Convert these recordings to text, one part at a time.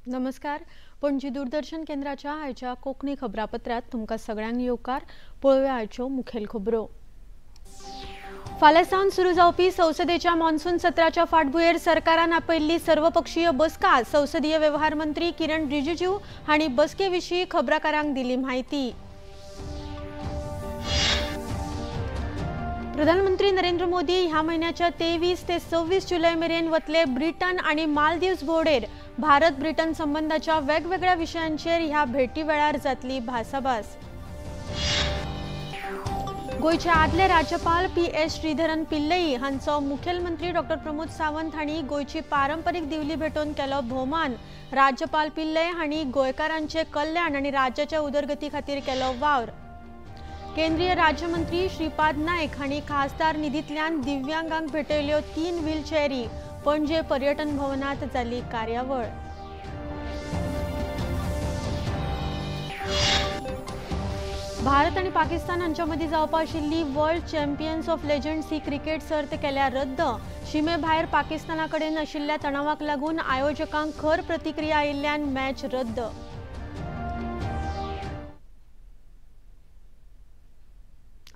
नमस्कार, पणजी दूरदर्शन केंद्राच्या आयच्या कोंकणी खबरापत्रात तुमकां सगळ्यांक येवकार. पळोवया आयच्यो मुखेल खबरो. फाल्यां सावन सुरू जावपी संसदेच्या मॉन्सून सत्राच्या फाटभुंयेर सरकारान आपयल्ली सर्वपक्षीय बसका. संसदीय वेव्हार मंत्री किरण रिजिजू हांणी बसके विशीं खबराकारांक दिली म्हायती. प्रधानमंत्री नरेंद्र मोदी ह्या म्हयन्याच्या 23 ते 26 जुलय मेरेन वतले ब्रिटन आनी मालदीव्स भोंवडेर. भारत ब्रिटन संबंदाच्या वेगवेगळ्या विशयांचेर ह्या भेटी वेळार जातली भासाभास. गोंयचे आदले राज्यपाल पी.एस. श्रीधरन पिल्लई हांचो मुखेलमंत्री डॉ. प्रमोद सावंत हांणी गोंयची पारंपरीक दिवली भेटोवन केलो भोवमान. राज्यपाल पिल्लई हांणी गोंयकारांचे कल्याण आनी राज्याच्या उदरगती खातीर केलो वावर. केंद्रीय राज्यमंत्री श्रीपाद नायक हांणी खासदार निधींतल्यान दिव्यांगांक भेटयल्यो 3 व्हीलचेअरी. पणजे पर्यटन भवनात जाली कार्यावळ. भारत आनी पाकिस्तान हांच्या मदीं जावपा आशिल्ली world champions of legends he cricket सर्त केल्या रद्द. शिमे भायर पाकिस्ताना कडेन आशिल्ल्या तणावाक लागून आयोजकांक खर प्रतिक्रिया आयिल्ल्यान मॅच रद्द.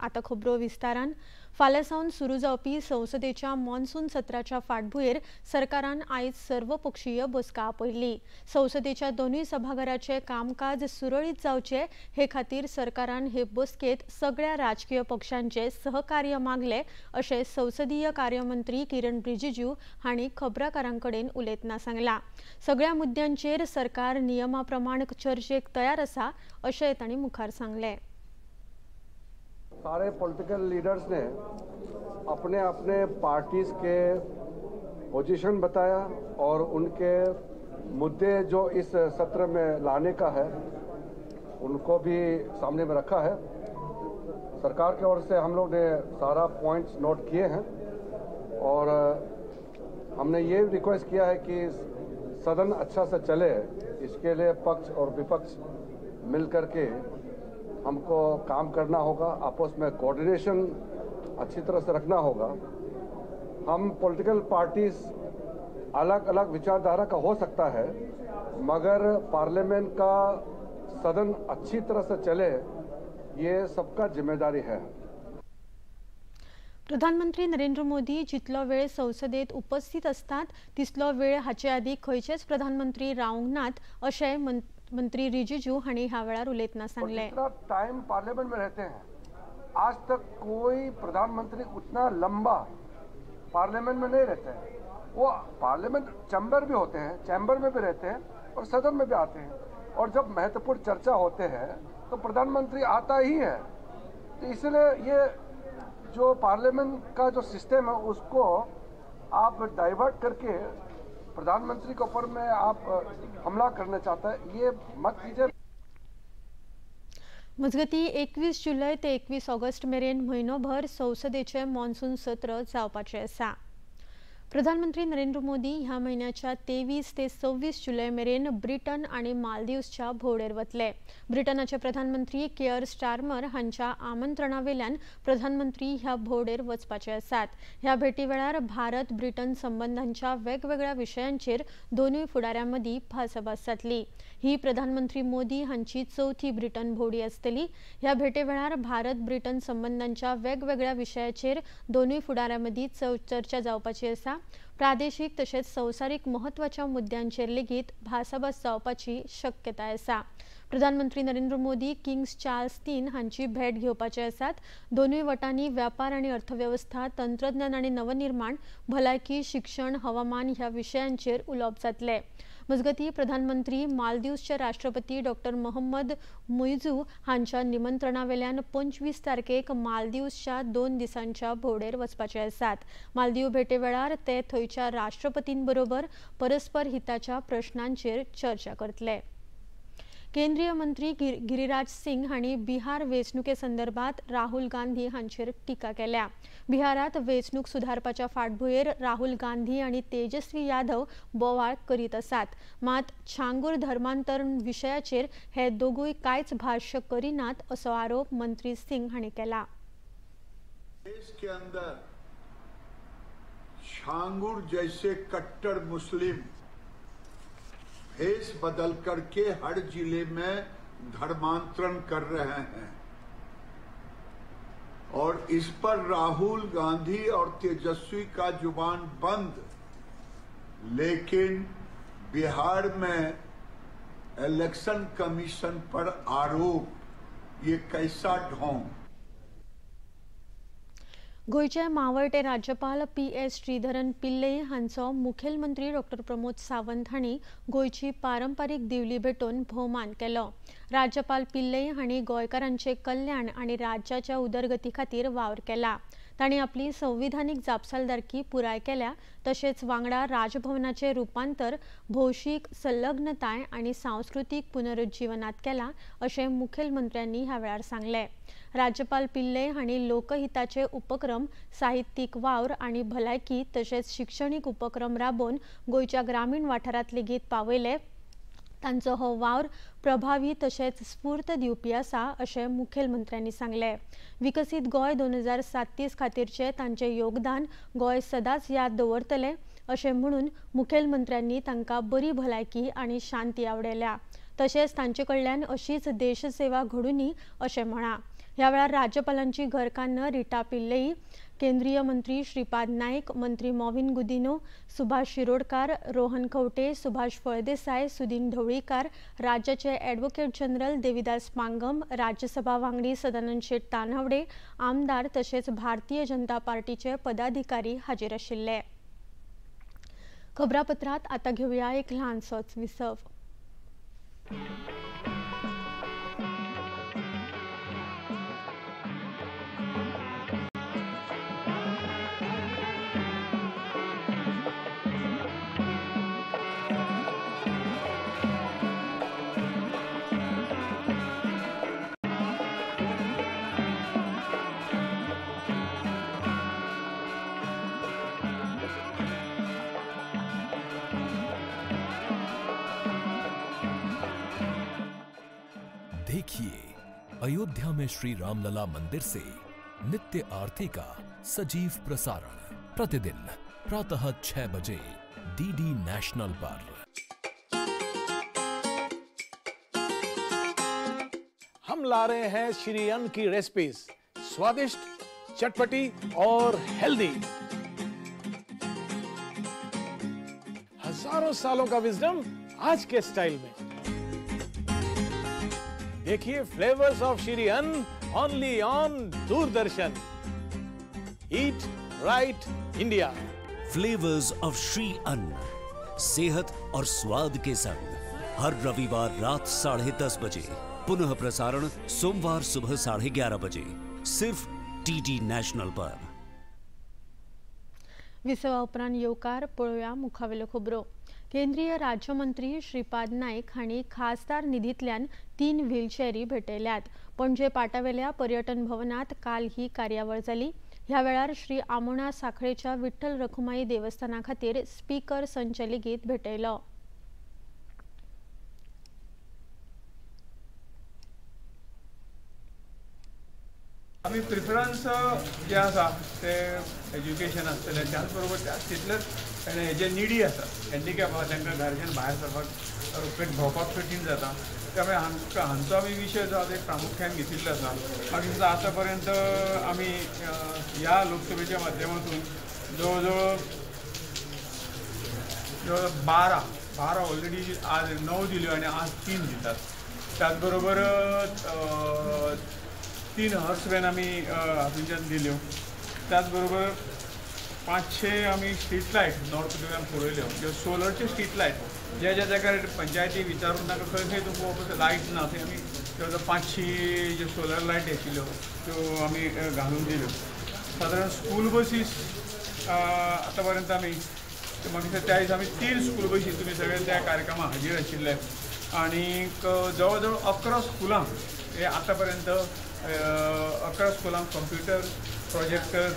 आता खबरो विस्तारान. फाल्यां सावन सुरू जावपी संसदेच्या मॉन्सून सत्राच्या फाटभुंयेर सरकारान आयज सर्वपक्षीय बसका आपयल्ली. संसदेच्या दोनूय सभाघराचे कामकाज सुरळीत जावचे हे खातीर सरकारान हे बसकेत सगळ्या राजकीय पक्षांचे सहकार्य मागले अशें संसदीय कार्यमंत्री किरण रिजिजू हांणी खबराकारां कडेन उलयतना सांगलां. सगळ्या मुद्द्यांचेर सरकार नियमा प्रमाण चर्चेक तयार आसा अशें तांणी मुखार सांगलें. सारे पॉलिटिकल लीडर्स ने अपने अपने पार्टीज के पोजीशन बताया और उनके मुद्दे जो इस सत्र में लाने का है उनको भी सामने में रखा है. सरकार की ओर से हम लोग ने सारा पॉइंट्स नोट किए हैं और हमने ये रिक्वेस्ट किया है कि सदन अच्छा से चले, इसके लिए पक्ष और विपक्ष मिल करके हमको काम करना होगा, आपस में कोऑर्डिनेशन अच्छी तरह से रखना होगा. हम पॉलिटिकल पार्टीज अलग अलग विचारधारा का हो सकता है, मगर पार्लियामेंट का सदन अच्छी तरह से चले ये सबका जिम्मेदारी है. प्रधानमंत्री नरेंद्र मोदी जितलो वेळ संसदेत उपस्थित असतात तितलो वेळ हाचे आदीं खंयचेच प्रधानमंत्री रावंक नात अशें मंत्री रिजिजू हांणी ह्या वेळार उलयतना सांगलें. टाइम पार्लियामेंट में रहते हैं, आज तक कोई प्रधानमंत्री उतना लंबा पार्लियामेंट में नहीं रहते हैं. वो पार्लियामेंट चैम्बर भी होते हैं, चैम्बर में भी रहते हैं और सदन में भी आते हैं, और जब महत्वपूर्ण चर्चा होते हैं तो प्रधानमंत्री आता ही है. तो इसलिए ये जो पार्लियामेंट का जो सिस्टम है उसको आप डाइवर्ट करके प्रधानमंत्री के ऊपर में आप हमला करना चाहता है, ये मत कीजिए. मजगती 21 जुलय ते 21 ऑगस्ट मेरेन म्हयनोभर संसदेचे मॉन्सून सत्र जावपाचें आसा. प्रधानमंत्री नरेंद्र मोदी ह्या म्हयन्याच्या 23 ते 26 जुलय मेरेन ब्रिटन आनी मालदीव्सच्या भोंवडेर वतले. ब्रिटनाचे प्रधानमंत्री केअर स्टारमर हांच्या आमंत्रणावेल्यान प्रधानमंत्री ह्या भोंवडेर वचपाचे आसात. ह्या भेटी वेळार भारत ब्रिटन संबंदांच्या वेगवेगळ्या विशयांचेर दोनूय फुडाऱ्यां मदीं भासाभास जातली. ही प्रधानमंत्री मोदी हांची चवथी ब्रिटन भोंवडी आसतली. ह्या भेटे वेळार भारत ब्रिटन संबंदांच्या वेगवेगळ्या विशयाचेर दोनूय फुडाऱ्यां मदीं चर्चा जावपाची आसा. प्रादेशीक तशेंच संवसारीक म्हत्वाच्या मुद्द्यांचेर लेगीत भासाभास जावपाची शक्यताय आसा. प्रधानमंत्री नरेंद्र मोदी किंग्स चार्ल्स 3 हांची भेट घेवपाचे आसात. दोनूय वटांनी व्यापार आनी अर्थवेवस्था, तंत्रज्ञान आनी नवनिर्माण, भलायकी, शिक्षण, हवामान ह्या विशयांचेर उलोवप जातलें. मजगतीं प्रधानमंत्री मालदीव्सचे राष्ट्रपती डॉ. मोहम्मद मुइजू हांच्या निमंत्रणावेल्यान 25 तारखेक मालदीव्सच्या 2 दिसांच्या भोंवडेर वचपाचे आसात. मालदीव भेटे वेळार ते थंयच्या राष्ट्रपतींबरोबर परस्पर हिताच्या प्रश्नांचेर चर्चा करतले. केंद्रीय मंत्री गिरिराज सिंग हांणी बिहार वेंचणुके संदर्भात राहुल गांधी हांचेर टिका केल्या. बिहारात वेंचणूक सुधारपाच्या फाटभुंयेर राहुल गांधी आनी तेजस्वी यादव बोवाळ करीत आसात. मात छांगूर धर्मांतरण विशयाचेर हे दोगूय कांयच भाष्य करिनात असो आरोप मंत्री सिंग हांणी केला. देश के अंदर छांगुर जैसे कट्टर मुस्लिम भेष बदल करके हर जिले में धर्मांतरण कर रहे हैं और इस पर राहुल गांधी और तेजस्वी का जुबान बंद, लेकिन बिहार में इलेक्शन कमीशन पर आरोप, ये कैसा ढोंग। गोंयचे मावळटे राज्यपाल पी.एस. श्रीधरन पिल्लई हांचो मुखेलमंत्री डॉ. प्रमोद सावंत हांणी गोंयची पारंपारीक दिवली भेटोवन भोवमान केलो। राज्यपाल पिल्लई हांणी गोंयकारांचे कल्याण आनी राज्याच्या उदरगती खातीर वावर केला। तांणी आपली संविधानीक जापसालदारकी पुराय केल्या, तशेंच वांगडा राजभवनाचें रुपांतर भौशीक संलग्नताय आनी सांस्कृतीक पुनरुज्जीवनात केला अशें मुखेलमंत्र्यांनी ह्या वेळार सांगलें। राज्यपाल पिल्लई हांणी लोकहिताचे उपक्रम, साहित्यीक वावर आनी भलायकी तशेंच शिक्षणीक उपक्रम राबोवन गोंयच्या ग्रामीण वाठारांत लेगीत पावयले। तांचो हो वावर प्रभावी तशेंच स्फूर्त दिवपी आसा अशें मुखेलमंत्र्यांनी सांगलें। विकसीत गोंय 2037 खातीरचें तांचें योगदान गोंय सदांच याद दवरतलें अशें म्हणून मुखेलमंत्र्यांनी तांकां बरी भलायकी आनी शांती आवडयल्या, तशेंच तांचे कडल्यान अशीच देशसेवा घडुनी अशें म्हळां। ह्या वेळार राज्यपालांची घरकान्न रिटा पिल्लई, केंद्रीय मंत्री श्रीपाद नाईक, मंत्री मॉविन गुदिनो, सुभाष शिरोडकार, रोहन खंवटे, सुभाष फळदेसाय, सुदीन ढवळीकार, राज्याचे ॲडव्होकेट जनरल देविदास पांगम, राज्यसभा वांगडी सदानंद शेट तानावडे, आमदार तशेंच भारतीय जनता पार्टीचे पदाधिकारी हाजीर आशिल्ले। खबरापत्रात आता घेऊया एक ल्हानसोच विसव। देखिए अयोध्या में श्री रामलला मंदिर से नित्य आरती का सजीव प्रसारण प्रतिदिन प्रातः 6 बजे डीडी नेशनल पर। हम ला रहे हैं श्री अन्न की रेसिपीज, स्वादिष्ट, चटपटी और हेल्दी। हजारों सालों का विजडम आज के स्टाइल में। देखिए flavours of Shri Anna only on Doordarshan. Eat right India. Flavours of Shri Anna, सेहत और स्वाद के संग, हर रविवार रात 10:30 बजे, पुनः प्रसारण सोमवार सुबह 11:30 बजे, सिर्फ डीडी नेशनल पर। विसवा उपरांत येवकार पळोवया मुखावेल्यो खबरो। केंद्रीय राज्यमंत्री श्रीपाद नाईक हांणी खासदार निधींतल्यान 3 व्हीलचेअरी भेटयल्यात। पणजे पाटावेल्या पर्यटन भवनात काल ही कार्यावळ जाली। ह्या वेळार श्री आमोणा साखळेच्या विठ्ठल रखुमाई देवस्थाना खातीर स्पीकर संच लेगीत भेटयलो। आमी प्रिफरन्स जे आसा ते एज्युकेशन आसतलें, त्याच बरोबर तितलेंच जे निडी आसा हँडिकॅप आसा तांकां घरच्यान भायर सरपाक भोंवपाक कठीण जाता, त्यामुळे हांचो आमी विशय जो आसा ते प्रामुख्यान घेतिल्लो आसा। मागीर आतां पर्यंत आमी ह्या लोकसभेच्या माध्यमातून जवळ जवळ 12 ऑलरेडी आज 9 दिल्यो आनी आज 3 दितात। त्याच बरोबर 3 हर्स व्हॅन आमी हातूंच्यान दिल्यो। त्याच बरोबर 500 आमी स्ट्रीट लायट नॉर्थ गोव्यान पुरयल्यो, ज्यो सोलरच्यो स्ट्रीट लायट ज्या ज्या जाग्यार पंचायती विचारून तांकां खंय खंय तुमकां लायट ना थंय आमी जवळ 500 ज्यो सोलर लायट आशिल्ल्यो त्यो आमी घालून दिल्यो। सादारण स्कूल बसीस आतां पर्यंत आमी मागीर त्या दिसा आमी 3 स्कूल बसी तुमी सगळे त्या कार्यक्रमाक हाजीर आशिल्ले आनीक जवळ जवळ 11 स्कुलांक हे आतां पर्यंत 11 स्कुलांक कंप्युटर, प्रोजेक्टर,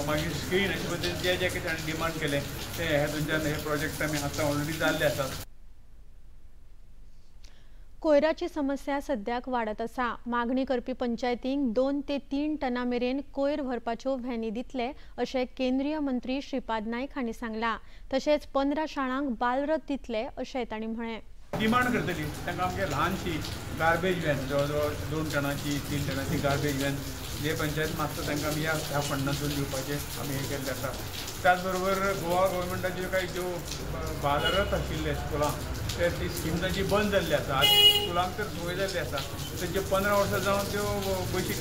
मागीर स्क्रीन अशे पद्दतीन जे जे कितें ताणें डिमांड केलें ते हेतूंच्यान हे प्रोजेक्ट आमी आतां ऑलरेडी जाल्ले आसात। कोयराची समस्या सद्याक वाडत आसा. मागणी करपी पंचायतींक 2 ते 3 टना मेरेन कोयर व्हरपाच्यो व्हॅनी दितले अशें केंद्रीय मंत्री श्रीपाद नायक हांणी सांगलां. तशेंच 15 शाळांक बालरथ दितले अशें तांणी म्हळें. डिमांड करतली तांकां आमगे ल्हानशी गार्बेज व्हॅन, जवळ जवळ 2 टनाची 3 टनाची गार्बेज व्हॅन जे पंचायत मागता तांकां आमी ह्या फंडांतून दिवपाचें आमी हें केल्लें आसा. त्याच बरोबर गोवा गव्हर्मेंटाच्यो कांय ज्यो बालरथ आशिल्ले स्कुलांक ते ती स्कीम तांची बंद जाल्ली आसा. आनी स्कुलांक तर सोय जाल्ली आसा, तेंचे 15 वर्सां जावन त्यो बशी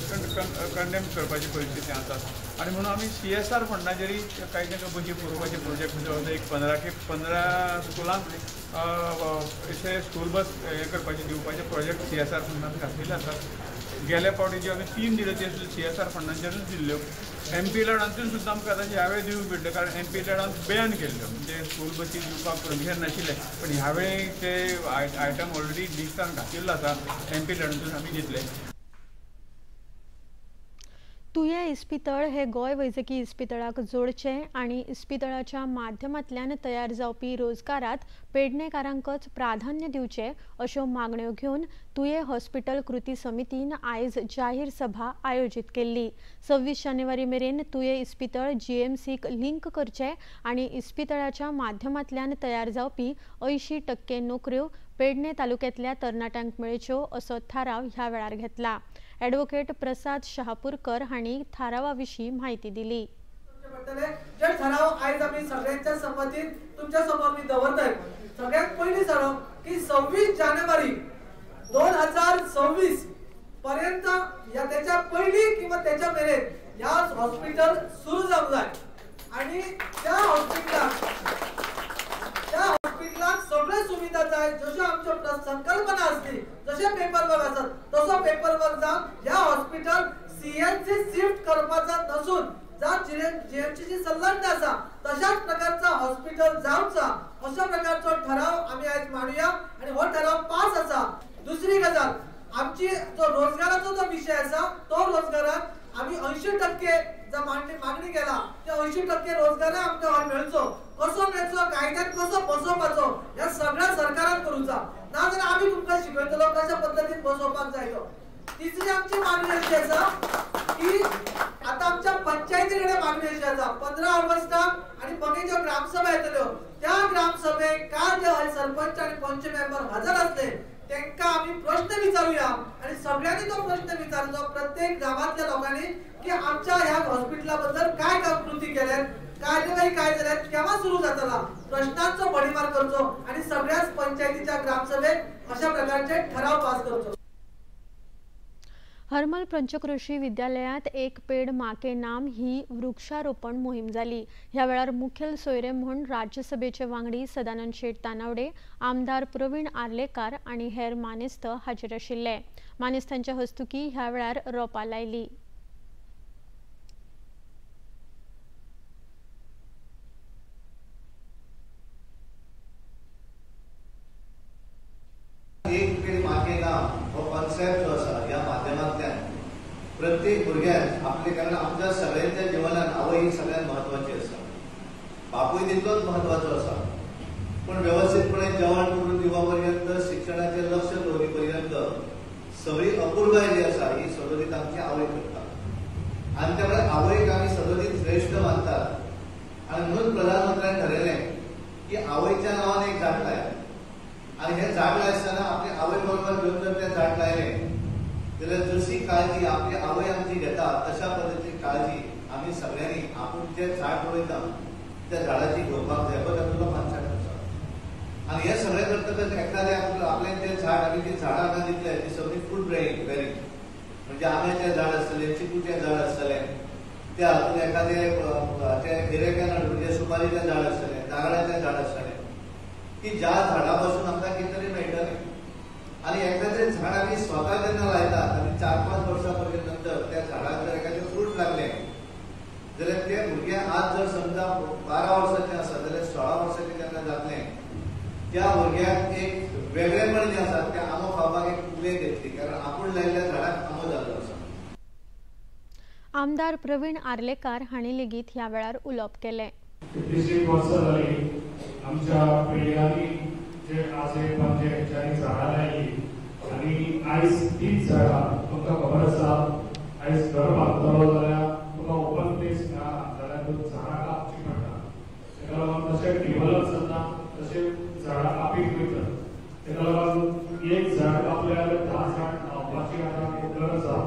कंडेम करपाची परिस्थिती आसा. आनी म्हणून आमी CSR फंडाचेरय कांय तांकां बशी पुरोवपाचे प्रोजेक्ट जवळ एक 15 स्कुलांक अशे स्कूल बस हें करपाचे दिवपाचे प्रोजेक्ट CSR फंडान घातलेले आसात. गेल्या फावटी ज्यो आमी 3 दिल्यो त्यो CSR फंडांचेरूच दिल्ल्यो. MP लॅडांतून सुद्दां आमकां आतां ह्या वेळी दिवंक मेळटल्यो, कारण MP लॅडांत बॅन केल्ल्यो, म्हणजे स्कूल बसी दिवपाक परमिशन नाशिल्लें, पण ह्या वेळी ते आयटम ऑलरेडी लिस्टान घातिल्लो आसा, MP लॅडांतून आमी दितले. तुयें इस्पितळ हे गोंय वैजकी इस्पितळाक जोडचें आनी इस्पितळाच्या माध्यमांतल्यान तयार जावपी रोजगारात पेडणेकारांकच प्राधान्य दिवचें अश्यो मागण्यो घेवन तुयें हॉस्पिटल कृती समितीन आयज जाहीर सभा आयोजीत केल्ली. 26 जानेवारी मेरेन तुयें इस्पितळ GMCक लिंक करचें आनी इस्पितळाच्या माध्यमांतल्यान तयार जावपी 80% नोकऱ्यो पेडणे तालुक्यांतल्या तरणाट्यांक मेळच्यो असो थाराव ह्या वेळार घेतला. ॲडव्होकेट प्रसाद शहापूरकर हांणी थारावा विशीं माहिती दिली. जे ठराव आयज आमी सगळ्यांच्या संमतीन तुमच्या समोर मी दवरतय. सगळ्यात पयली ठराव की 26 जानेवारी 2026 पर्यंत या त्याच्या पहिली किंवा त्याच्या मेरेन ह्या हॉस्पिटल सुरू जावंक जाय आणि त्या हॉस्पिटलाक सगळे सुविधा जाय. जश्यो आमच्यो संकल्पना आसली, जशे पेपर वर्क आसत तसो पेपर वर्क जावन ह्या हॉस्पिटल CHC shift करपाचा नसून जात GMCची संलग्न आसा तशाच प्रकारचा हॉस्पिटल जावचा अशा प्रकारचो ठराव आमी आयज मांडुया आणि हो ठराव पास आसा. दुसरी गजाल, आमची जो रोजगाराचो जो विषय आसा तो रोजगाराक आमी 80% जो मागणी केला ते 80% रोजगार आमकां मेळचो, कसो मेळचो, कायद्यान कसो बसोवपाचो ह्या सगळ्या सरकारान करूचा, नाजाल्यार आमी तुमकां शिकयतलो कशा पद्दतीन बसोवपाक जाय तो. तिसरी आमची मागणी अशी आसा की आतां आमच्या पंचायती कडेन मागणी अशी आसा, 15 ऑगस्टाक आनी मागीर ज्यो ग्रामसभा येतल्यो त्या ग्रामसभेक काल जे सरपंच आनी पंच मेंबर हजर आसले तेंका आमी प्रश्न विचारूया आणि सगळ्यांनी तो प्रश्न विचारचो प्रत्येक गावातल्या लोकांनी की आमच्या ह्या हॉस्पिटला बद्दल काय कृती केल्यात, कार्यवाही काय जाल्यात, केव्हा सुरू जातला, प्रश्नांचो भडीमार करचो आणि सगळ्याच पंचायतीच्या ग्रामसभेत अशा प्रकारचे ठराव पास करचो. हरमल पंचकृषी विद्यालयात एक पेड माँ के नाम ही वृक्षारोपण मोहीम जाली. ह्या वेळार मुखेल सोयरे म्हूण राज्यसभेचे वांगडी सदानंद शेट तानावडे, आमदार प्रवीण आर्लेकार आनी हेर मानेस्त हाजीर आशिल्ले. मानेस्तांच्या हस्तुकी ह्या वेळार रोपां लायली. एक पेड माँ के नाम हो कॉन्सेप्ट जो आसा ह्या माध्यमांतल्यान प्रत्येक भुरग्यान आपले, कारण आमच्या सगळ्यांच्या जिवनात आवय ही सगळ्यात म्हत्वाची आसा, बापूय तितलोच म्हत्वाचो आसा, पण व्यवस्थितपणे जेवण करून दिवा पर्यंत, शिक्षणाचेर लक्ष दवरी पर्यंत सगळी अपुरबाय जी आसा ही सदोदीत आमची आवय करता आनी त्यामुळे आवयक आमी सदोदीत श्रेश्ठ मानतात. आनी म्हणून प्रधानमंत्र्यान ठरयलें की आवयच्या नांवान एक झाड लायात आनी हें झाड लायतना आपले आवय बरोबर घेवन जर तें झाड लायलें जाल्यार जशी काळजी आपली आवय आमची घेता तशा पद्दतीची काळजी आमी सगळ्यांनी आपूण जें झाड रोयता त्या झाडाची घेवपाक जाय हो तातूंतलो कॉन्सेप्ट आसा. आनी हें सगळें करतकच एखादें आपलें जें झाड आमी जीं झाडां हांगा दितले ती सगळीं फ्रूट बेरींग, म्हणजे आंब्याचें झाड आसतलें, चिकूचें झाड आसतलें, त्या हातूंत एखादें तें गिरेकॅनट म्हणजे सुपारीचें झाड आसतलें, नारळाचें झाड आसतलें, की ज्या झाडा पासून आमकां कितें तरी मेळटलें. आनी एखादें झाड आमी स्वता जेन्ना लायतात आनी 4-5 वर्सां पर्यंत नंतर त्या झाडाक जर एखादें फ्रूट लागलें जाल्यार तें भुरगें आज जर समजा 12 वर्साचें आसा जाल्यार 16 वर्साचें जेन्ना जातलें त्या भुरग्याक एक वेगळेपण जें आसा तें आंबो खावपाक एक उमेद येतली, कारण आपूण लायिल्ल्या झाडाक आंबो जाल्लो आसा. आमदार प्रवीण आर्लेकार हांणी लेगीत ह्या वेळार उलोवप केलें. 56 वर्सां जाली आमच्या पिळग्यांनी जे आजे पणजे हेंच्यांनी झाडां लायली कापीत वयतात. ताका लागून एक झाड कापलें जाल्यार 10 झाड लावपाची आतां खूब गरज आसा.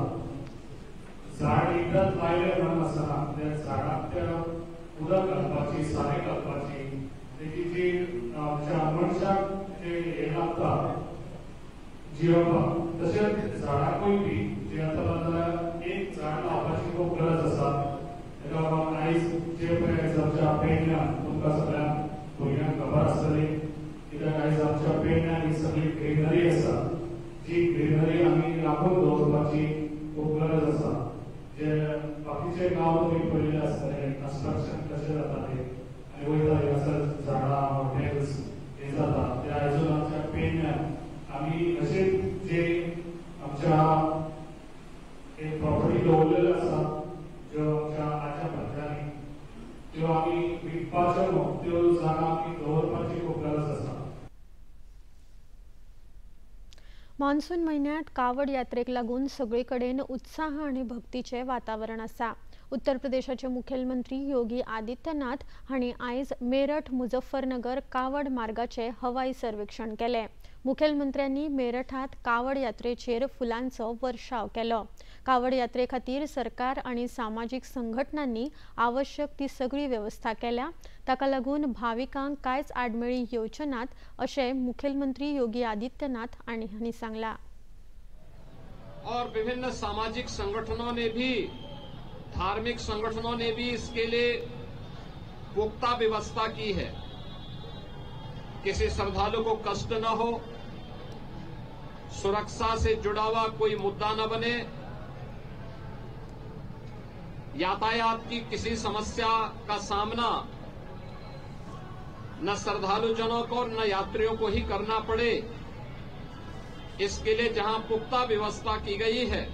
झाड एकदांच लायलें म्हणून आसना, त्या झाडाक त्या उदक घालपाची, सारें घालपाची, तेजी जी आमच्या मनशाक जे हें लागता जियोवपाक, तशेंच झाडाकूय बी जे आतां जाल्यार एक झाड लावपाची खूब गरज आसा. ताका लागून आयज जे पळय आयज आमच्या पेडण्यान तुमकां सगळ्यांक भुरग्यांक खबर आसतली, कित्याक आयज आमच्या पेडण्यान ही सगळी ग्रिनरी आसा, जी ग्रिनरी आमी राखून दवरपाची खूब गरज आसा. जे बाकीचे गांव तुमी पळयले आसतले, कन्स्ट्रक्शन कशें जाता ते आनी वयता हांगासर झाडां, हॉटेल्स हे जाता, ते आयजून आमच्या पेडण्यान आमी अशेंच जे आमच्या एक प्रॉपर्टी दवरलेल्यो आसा ज्यो आमच्या आज्या पडद्यांनी, त्यो आमी विकपाच्यो न्हू, त्यो जागा आमी दवरपाची खूब गरज आसा. मॉन्सून म्हयन्यांत कावड यात्रेक लागून सगळे कडेन उत्साह आनी भक्तीचें वातावरण आसा. उत्तर प्रदेशाचे मुखेलमंत्री योगी आदित्यनाथ हांणी आयज मेरठ मुजफ्फरनगर कावड मार्गाचे हवाई सर्वेक्षण केलें. मुखेलमंत्र्यांनी मेरठांत कावड यात्रेचेर फुलांचो वर्षाव केलो. कावड यात्रे खातीर सरकार आनी सामाजीक संघटनांनी आवश्यक ती सगळी वेवस्था केल्या. ताका लागून भाविकांक कांयच आडमेळी येवच्यो नात अशें मुखेलमंत्री योगी आदित्यनाथ हांणी सांगलां. और विभिन्न सामाजिक संगठनों ने भी, धार्मिक संगठनों ने भी इसके लिए पुख्ता व्यवस्था की है. किसी श्रद्धालु को कष्ट न हो, सुरक्षा से जुड़ा हुआ कोई मुद्दा न बने, यातायात की किसी समस्या का सामना न श्रद्धालुजनों को न यात्रियों को ही करना पड़े, इसके लिए जहां पुख्ता व्यवस्था की गई है.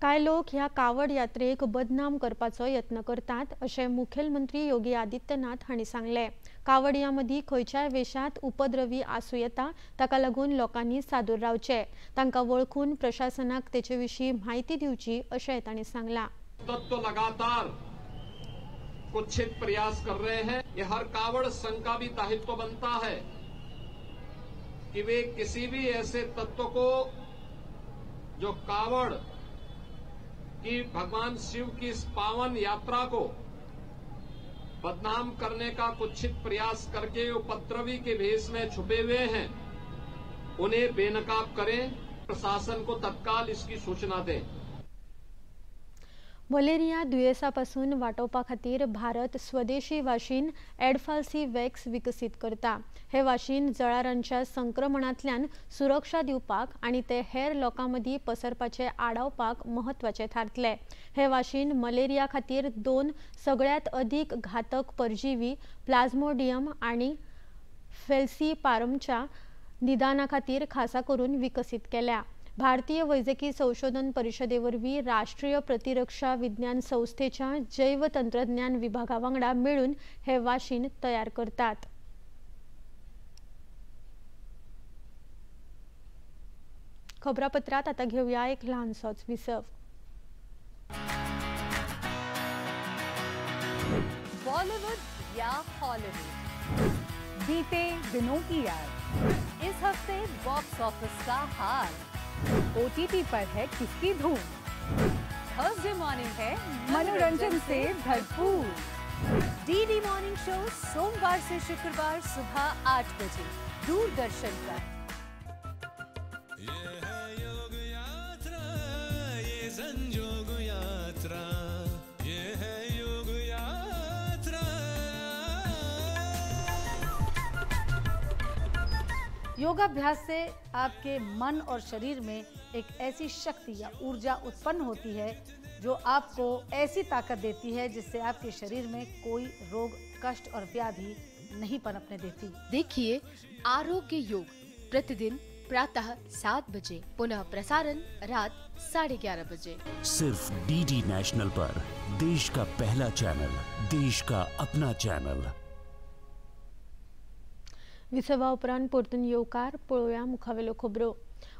कांय लोक ह्या कावड यात्रेक बदनाम करपाचो यत्न करतात अशें मुखेलमंत्री योगी आदित्यनाथ हांणी सांगलें. कावडयां मदीं खंयच्याय वेशांत उपद्रवी आसूं येता, ताका लागून लोकांनी सादूर रावचें, तांकां वळखून प्रशासनाक तेचे विशीं म्हायती दिवची अशें तांणी सांगलां. तत्व लगातार कुत्सित प्रयास कर रहे हैं. ये हर कावड़ संघ का भी दायित्व बनता है कि वे किसी भी ऐसे तत्व को जो कावड़ कि भगवान शिव की इस पावन यात्रा को बदनाम करने का कुत्सित प्रयास करके उपद्रवी के भेष में छुपे हुए हैं, उन्हें बेनकाब करें, प्रशासन को तत्काल इसकी सूचना दें. मलेरिया दुयेंसा पासून वाटोवपा खातीर भारत स्वदेशी वाशीन एडफाल्सी वॅक्स विकसीत करता. हे वाशीन जळारांच्या संक्रमणांतल्यान सुरक्षा दिवपाक आनी ते हेर लोकां मदीं पसरपाचे आडावपाक म्हत्वाचें थारतलें. हे वाशीन मलेरिया खातीर 2 सगळ्यांत अदीक घातक परजीवी प्लाझ्मोडियम आनी फेल्सिपारमच्या निदाना खातीर खासा करून विकसीत केल्या. भारतीय वैजकी संशोधन परिषदे वरवीं राष्ट्रीय प्रतिरक्षा विज्ञान संस्थेच्या जैव तंत्रज्ञान विभागा वांगडा मेळून हे वाशीन तयार करतात. खबरापत्रात आता घेऊया एक ल्हानसोच विसव. बॉलीवुड या हॉलीवुड, बीते दिनों की याद, इस हफ्ते बॉक्स ऑफिस का हाल, ओटीटी पर है किसकी धूम, थर्सडे मॉर्निंग है मनोरंजन से भरपूर, डीडी मॉर्निंग शो सोमवार से शुक्रवार सुबह 8 बजे दूरदर्शन पर। ये है योग यात्रा, ये संजोग यात्रा, ये है योग यात्रा। योगाभ्यास से आपके मन और शरीर में एक ऐसी शक्ति या ऊर्जा उत्पन्न होती है जो आपको ऐसी ताकत देती है जिससे आपके शरीर में कोई रोग, कष्ट और व्याधि नहीं पनपने देती। देखिए आरोग्य योग प्रतिदिन प्रातः 7 बजे, पुनः प्रसारण रात 11:30 बजे, सिर्फ डीडी नेशनल पर, देश का पहला चैनल, देश का अपना चैनल। विसवा उपरांत परतून येवकार. पळोवया मुखावेल्यो खबरो.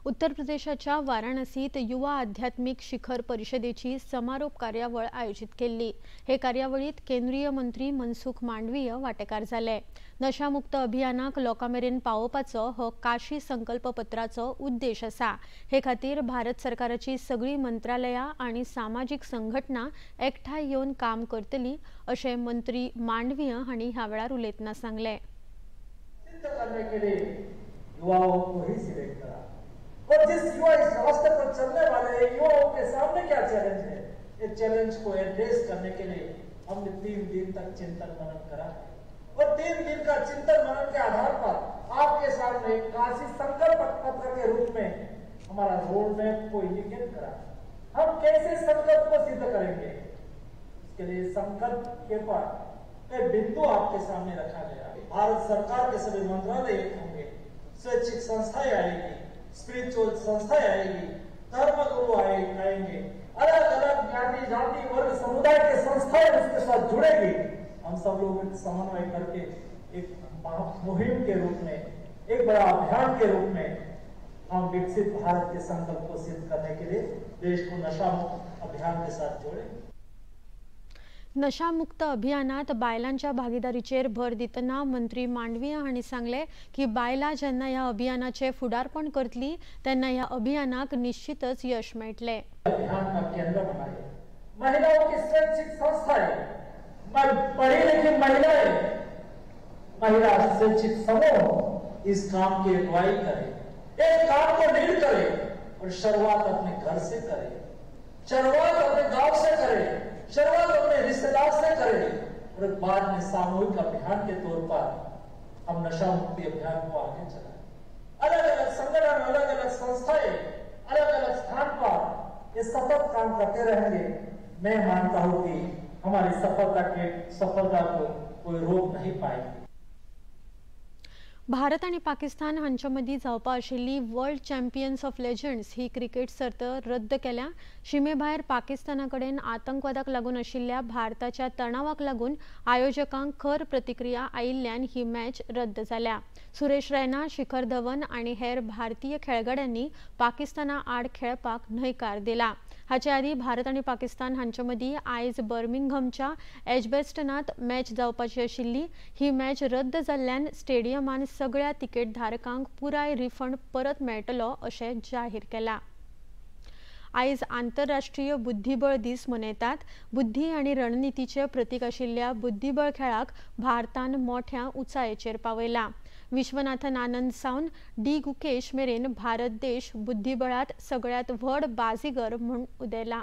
उत्तर प्रदेशाच्या वाराणसीत युवा आध्यात्मिक शिखर परिषदेची समारोप कार्यावळ आयोजित केल्ली. हे कार्यावळीत केंद्रीय मंत्री मनसुख मांडवीय वांटेकार जाले. नशामुक्त अभियानाक लोकां मेरेन पावोवपाचो हो काशी संकल्प पत्राचो उद्देश आसा। हे खातीर भारत सरकाराची सगळीं मंत्रालयां आनी सामाजीक संघटना एकठांय येवन काम करतली अशें मंत्री मांडवीय हांणी ह्या वेळार उलयतना सांगलें। करने के लिए युवाओं को ही सिलेक्ट करा और जिस युवा इस रास्ते पर चलने वाले हैं, युवाओं के सामने क्या चैलेंज है, इस चैलेंज को एड्रेस करने के लिए हमने 3 दिन तक चिंतन मनन करा और 3 दिन का चिंतन मनन के आधार पर आपके सामने काशी संकल्प पत्र के रूप में हमारा रोड मैप को इंडिकेट करा। हम कैसे संकल्प को सिद्ध करेंगे, इसके लिए संकल्प के पर एक बिंदु आपके सामने रखा गया। भारत सरकार के सभी मंत्रालय एक होंगे, स्वैच्छिक संस्थाएं आएगी, स्पिरिचुअल संस्थाएं आएगी, धर्म गुरु आएंगे, अलग अलग ज्ञाति जाति वर्ग समुदाय के संस्थाएं उसके साथ जुड़ेगी। हम सब लोग एक समन्वय करके एक मुहिम के रूप में, एक बड़ा अभियान के रूप में हम विकसित भारत के संकल्प को सिद्ध करने के लिए देश को नशा मुक्त अभियान के साथ जोड़े। नशामुक्त अभियानात बायलांच्या भागीदारीचेर भर दितना मंत्री मांडवीय हांणी सांगलें की बायलां जेन्ना ह्या अभियानाचें फुडारपण करतली तेन्ना ह्या अभियानाक निश्चितच यश मेळटलें। अभियान का केंद्र बनाए महिलाओं की स्वैच्छिक संस्थाएं, पढ़ी लिखी महिलाएं, महिला स्वैच्छिक समूह इस काम की अगुवाई करे, इस काम को लीड करे और शुरुआत अपने घर से करे, शुरुआत अपने गांव से करे, शुरुआत अपने रिश्तेदार से करें और बाद में सामूहिक अभियान के तौर पर हम नशा मुक्ति अभियान को आगे चलाएं। अलग अलग संगठन, अलग अलग संस्थाएं, अलग अलग स्थान पर ये सतत काम करते रहेंगे। मैं मानता हूं कि हमारी सफलता को कोई रोक नहीं पाएगी। भारत आनी पाकिस्तान हांचे मदीं जावपा आशिल्ली world champions of legends he cricket सर्त रद्द केल्या। शिमे भायर पाकिस्ताना कडेन आतंकवादाक लागून आशिल्ल्या भारताच्या तणावाक लागून आयोजकांक खर प्रतिक्रिया आयिल्ल्यान ही मॅच रद्द जाल्या। सुरेश रैना, शिखर धवन आनी हेर भारतीय खेळगड्यांनी पाकिस्ताना आड खेळपाक न्हयकार दिला। हाचे आदीं भारत आनी पाकिस्तान हांचे मदीं आयज बर्मिंगहमच्या एजबेस्टनांत मॅच जावपाची आशिल्ली। ही मॅच रद्द जाल्ल्यान स्टेडियमान सगळ्या तिकेट धारकांक पुराय रिफंड परत मेळटलो अशें जाहीर केलां। आयज आंतरराष्ट्रीय बुद्धिबळ दीस मनयतात। बुद्धी आनी रणनितीचें प्रतीक आशिल्ल्या बुद्धिबळ खेळाक भारतान मोठ्या उंचायेचेर पावयला। विश्वनाथन आनंद सावन डी गुकेश मेरेन भारत देश बुद्धिबळांत सगळ्यांत व्हड बाजीगर म्हूण उदेला।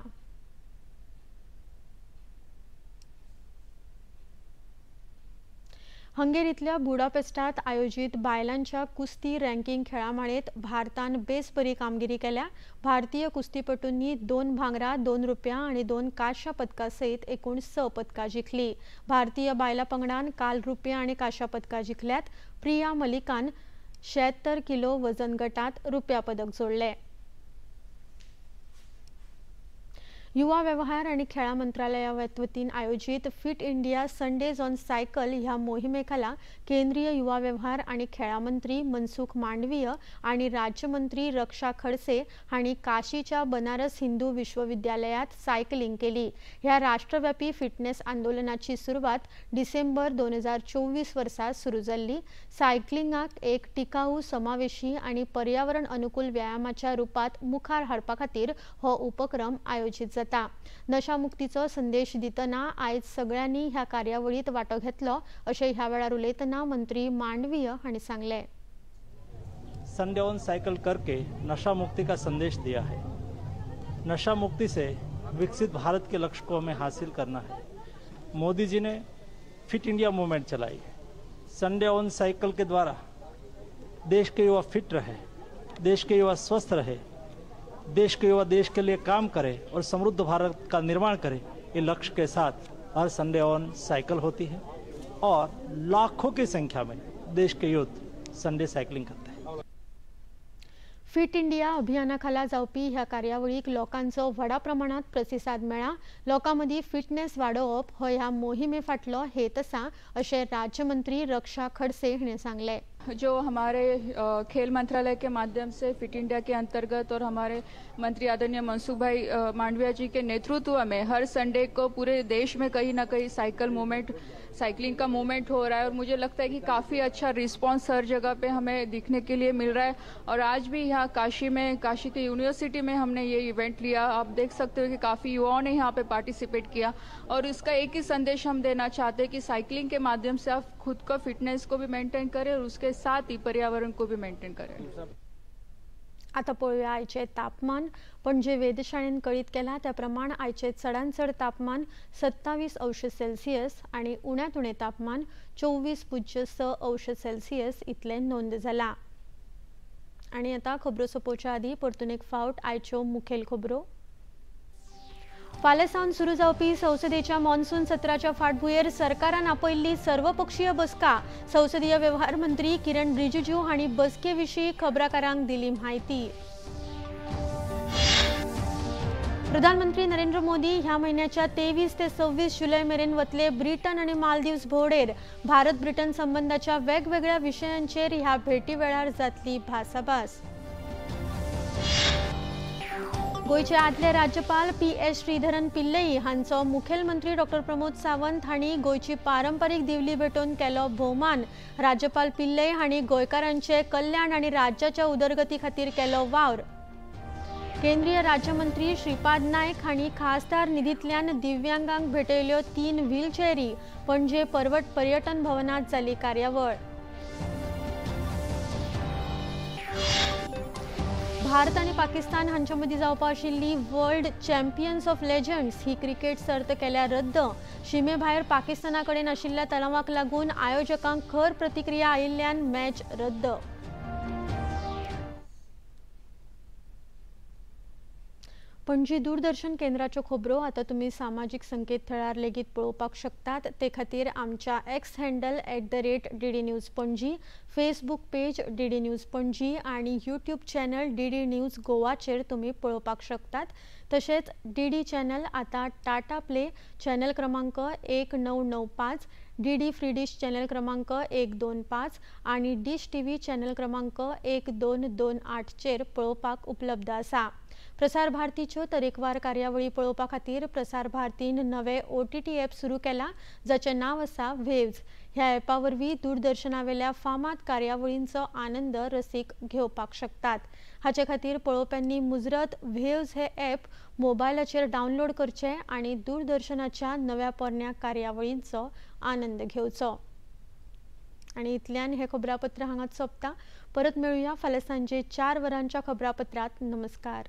हंगेरींतल्या बुडापेस्टात आयोजीत बायलांच्या कुस्ती रँकिंग खेळामाळेत भारतान बेस बरी कामगिरी केल्या। भारतीय कुस्तीपटूंनी 2 भांगरा, 2 रुपया आनी 2 कांश्या पदकां सयत एकूण 6 पदकां जिखली। भारतीय बायलां पंगडान काल रुपया आनी कांश्या पदकां जिखल्यात। प्रिया मलिकान 76 किलो वजन गटात रुपया पदक जोडलें। युवा व्यवहार आणि खेळा मंत्रालया वतीन आयोजित fit India Sundays on cycle ह्या मोहिमेखाला केंद्रीय युवा व्यवहार आणि खेळा मंत्री मनसुख मांडवीय आणि राज्यमंत्री रक्षा खडसे हांणी काशीच्या बनारस हिंदू विश्वविद्यालयात सायकलिंग केली। ह्या राष्ट्रव्यापी फिटनेस आंदोलनाची सुरवात डिसेंबर 2024 वर्सा सुरू जाल्ली। सायकलिंगाक एक टिकाऊ, समावेशी आणि पर्यावरण अनुकूल व्यायामाच्या रूपात मुखार हाडपा खातीर हो उपक्रम आयोजित जाता। नशामुक्तीचो संदेश दितना आयज सगळ्यांनी ह्या कार्यावळीत वांटो घेतलो अशें ह्या वेळार उलयतना मंत्री मांडवीय हांणी सांगलें। संडे ऑन साइकिल करके नशा मुक्ति का संदेश दिया है। नशा मुक्ति से विकसित भारत के लक्ष्य को हमें हासिल करना है। मोदी जी ने फिट इंडिया मूवमेंट चलाई। संडे ऑन साइकिल के द्वारा देश के युवा फिट रहे, देश के युवा स्वस्थ रहे, देश के युवा देश के लिए काम करे और समृद्ध भारत का निर्माण करे, ये लक्ष्य के साथ हर संडे ऑन साइकिल होती है और लाखों की संख्या में देश के यूथ संडे साइकिलिंग करते हैं। फिट इंडिया अभियाना खाला जावपी ह्या कार्यावळीक लोकांचो व्हडा प्रमाणात प्रतिसाद मेळ्ळा। लोकां मदीं फिटनेस वाडोवप हो ह्या मोहिमे फाटलो हेत आसा अशें राज्यमंत्री रक्षा खडसे हांणी सांगलें। जो हमारे खेल मंत्रालय के माध्यम से फिट इंडिया के अंतर्गत और हमारे मंत्री आदरणीय मनसुख भाई मांडविया जी के नेतृत्व में हर संडे को पूरे देश में कहीं ना कहीं साइकिल मूवमेंट, साइकिलिंग का मूवमेंट हो रहा है और मुझे लगता है कि काफ़ी अच्छा रिस्पांस हर जगह पे हमें दिखने के लिए मिल रहा है। और आज भी यहाँ काशी में, काशी के यूनिवर्सिटी में हमने ये इवेंट लिया। आप देख सकते हो कि काफ़ी युवाओं ने यहाँ पे पार्टिसिपेट किया और इसका एक ही संदेश हम देना चाहते हैं कि साइकिलिंग के माध्यम से आप खुद का फिटनेस को भी मेंटेन करें और उसके साथ ही पर्यावरण को भी मेंटेन करें। आता पळोवया आयचें तापमान। पणजे वेधशाळेन कळीत केलां त्या प्रमाण आयचें चडांत चड तापमान 27 अंश सेल्सियस आनी उण्यांत उणें तापमान 24.6 अंश सेल्सियस इतलें नोंद जालां। आनी आतां खबरो सोंपोवच्या आदीं परतून एक फावट आयच्यो मुखेल खबरो। फाल्यां सावन सुरू जावपी संसदेच्या मॉन्सून सत्राच्या फाटभुंयेर सरकारान आपयल्ली सर्वपक्षीय बसका। संसदीय वेव्हार मंत्री किरण रिजिजू हांणी बसके विशीं खबराकारांक दिली म्हायती। प्रधानमंत्री नरेंद्र मोदी ह्या म्हयन्याच्या 23 ते 26 जुलय मेरेन वतले ब्रिटन आनी मालदीव्स भोंवडेर। भारत ब्रिटन संबंदाच्या वेगवेगळ्या विशयांचेर ह्या भेटी वेळार जातली भासाभास। गोंयचे आदले राज्यपाल PS Sreedharan Pillai हांचो मुखेलमंत्री डॉ प्रमोद सावंत हांणी गोंयची पारंपरीक दिवली भेटोवन केलो भोवमान। राज्यपाल पिल्लई हांणी गोंयकारांचे कल्याण आनी राज्याच्या उदरगती खातीर केलो वावर। केंद्रीय राज्यमंत्री श्रीपाद नायक हांणी खासदार निधींतल्यान दिव्यांगांक भेटयल्यो 3 व्हीलचेअरी। पणजे पर्वट पर्यटन भवनांत जाली कार्यावळ। भारत आनी पाकिस्तान हांचे मदीं जावपा आशिल्ली world champions of legends he cricket सर्त केल्या रद्द। शिमे भायर पाकिस्ताना कडेन आशिल्ल्या तणावाक लागून आयोजकांक खर प्रतिक्रिया आयिल्ल्यान मॅच रद्द। पणजी दूरदर्शन केंद्राच्यो खबरो आतां तुमी सामाजीक संकेतथळार लेगीत पळोवपाक शकतात। ते खातीर आमच्या X handle @DD News Panaji, Facebook page DD News Panaji आनी यूट्यूब चॅनल DD news गोवाचेर तुमी पळोवपाक शकतात। तशेंच DD channel आतां टाटा प्ले चॅनल क्रमांक 1995, DD free डिश चॅनल क्रमांक 125 आनी डिश TV channel क्रमांक 1228 चेर पळोवपाक उपलब्ध आसा। प्रसार भारतीच्यो तरेकवार कार्यावळी पळोवपा खातीर प्रसार भारतीन नवे OTT app सुरू केला, जाचें नांव आसा वेव्ज। ह्या ॲपा वरवीं दूरदर्शनावेल्या फामाद कार्यावळींचो आनंद रसीक घेवपाक शकतात। हाचे खातीर पळोवप्यांनी मुजरत वेव्ज हे ॲप मोबायलाचेर डावनलोड करचें आनी दूरदर्शनाच्या नव्या पोरण्या कार्यावळींचो आनंद घेवचो। आनी इतल्यान हे खबरापत्र हांगाच सोंपता। परत मेळुया फाल्यां सांजे 4 वरांच्या खबरापत्रांत। नमस्कार।